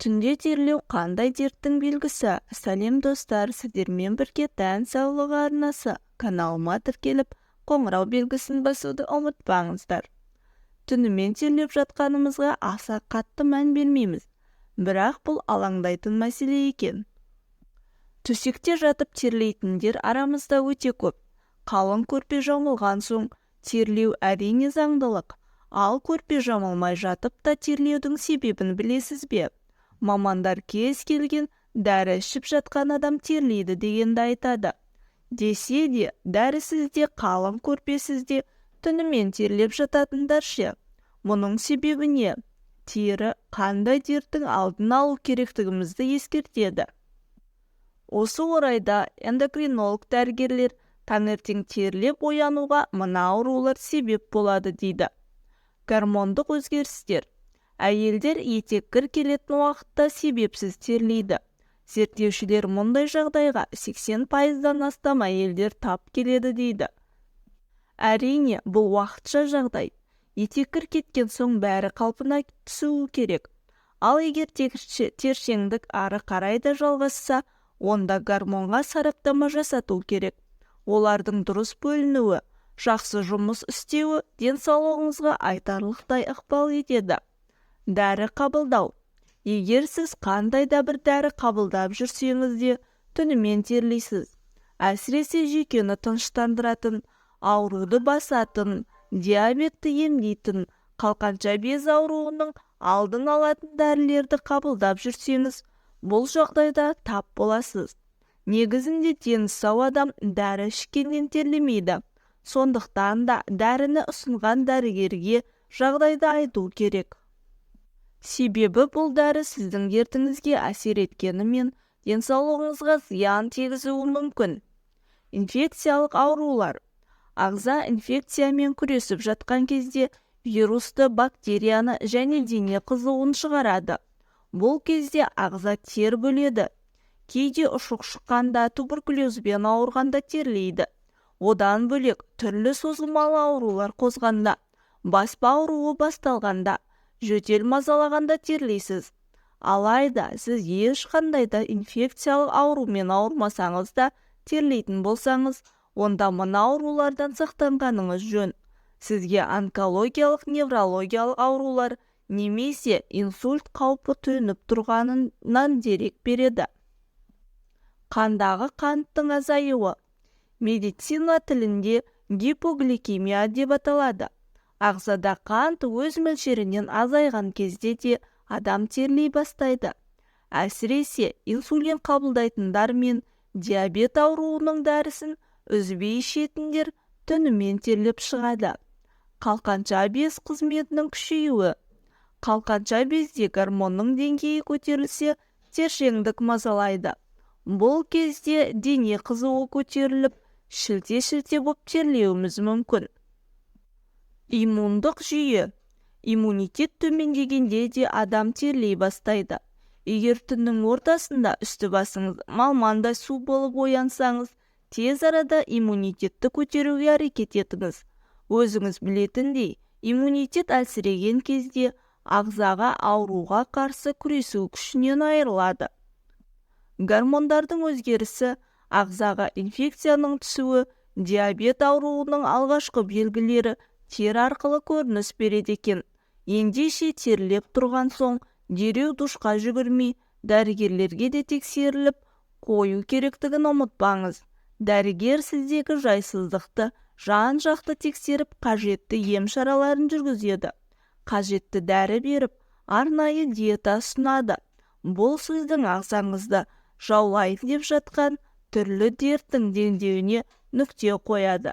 Түнде терлеу қандай дерттің белгісі? Сәлем, достар! Сіздермен бірге «Тән саулығы» арнасы. Каналыма тіркеліп, қоңырау белгісін басуды ұмытпаңыздар. Түнімен терлеп жатқанымызға аса қатты мән бермейміз, бірақ бұл алаңдайтын мәселе екен. Төсекте жатып терлейтіндер арамызда өте көп. Қалың көрпе жамылған соң терлеу, әрине, заңдылық. Ал көрпе жамылмай жатып та терлеудің себебін білесіз бе? Мамандар кез келген дәрі ішіп жатқан адам терлейді дегенді айтады. Десе де, дәрісіз де, қалың көрпесіз де түнімен терлеп жататындар ше? Мұның себебі не? Тері қандай дерттің алдын алу керектігімізді ескертеді? Осы орайда эндокринолог дәрігерлер таңертең терлеп оянуға мына аурулар себеп болады дейді. Гормондық өзгерістер. Әйелдер етеккір келетін уақытта себепсіз терлейді. Зерттеушілер мұндай жағдайға 80%-дан астам әйелдер тап келеді дейді. Әрине, бұл уақытша жағдай. Етеккір кеткен соң бәрі қалпына түсуі керек. Ал егер тершеңдік ары қарай да жалғасса, онда гормонға сараптама жасату керек. Олардың дұрыс бөлінуі, жақсы жұмыс істеуі денсаулығыңызға айтарлықтай ықпал етеді. Дәрі қабылдау. Егер сіз қандай да бір дәрі қабылдап жүрсеңіз де, түнімен терлейсіз. Әсіресе жүйкені тыныштандыратын, ауруды басатын, диабетті емдейтін, қалқанша без ауруының алдын алатын дәрілерді қабылдап жүрсеңіз, бұл жағдайда тап боласыз. Негізінде дені сау адам дәрі ішкеннен терлемейді. Сондықтан да дәріні ұсынған дәрігерге жағдайды айту керек. Себебі бұл дәрі сіздің дертіңізге әсер еткенімен, денсаулығыңызға зиян тигізуі мүмкін. Инфекциялық аурулар. Ағза инфекциямен күресіп жатқан кезде вирусты, бактерияны және дене қызуын шығарады. Бұл кезде ағза тер бөледі. Кейде ұшық шыққанда, туберкулезбен ауырғанда терлейді. Одан бөлек, түрлі созылмалы аурулар қозғанда, баспа ауруы басталғанда, жөтел мазалағанда терлейсіз. Алайда сіз ешқандай да инфекциялық аурумен ауырмасаңыз да терлейтін болсаңыз, онда мына аурулардан сақтанғаныңыз жөн. Сізге онкологиялық, неврологиялық аурулар немесе инсульт қаупі төніп тұрғанынан дерек береді. Қандағы қанттың азаюы медицина тілінде гипогликемия деп аталады. Ағзада қант өз мөлшерінен азайған кезде де адам терлей бастайды. Әсіресе инсулин қабылдайтындар мен диабет ауруының дәрісін үзбей ішетіндер түнімен терлеп шығады. Қалқанша без қызметінің күшеюі. Қалқанша безде гормонның деңгейі көтерілсе, тершеңдік мазалайды. Бұл кезде дене қызуы көтеріліп, шілте-шілте боп терлеуіміз мүмкін. Иммундық жүйе. Иммунитет төмендегенде де адам терлей бастайды. Егер түннің ортасында үсті-басыңыз малмандай су болып оянсаңыз, тез арада иммунитетті көтеруге әрекет етіңіз. Өзіңіз білетіндей, иммунитет әлсіреген кезде ағзаға ауруға қарсы күресу күшінен айырылады. Гормондардың өзгерісі, ағзаға инфекцияның түсуі, диабет ауруының алғашқы белгілері тер арқылы көрініс береді екен. Ендеше, терлеп тұрған соң дереу душқа жүгірмей, дәрігерлерге де тексеріліп қою керектігін ұмытпаңыз. Дәрігер сіздегі жайсыздықты жан-жақты тексеріп, қажетті ем шараларын жүргізеді, қажетті дәрі беріп, арнайы диета ұсынады. Бұл сіздің ағзаңызды жаулайын деп жатқан түрлі дерттің дендеуіне нүкте қояды.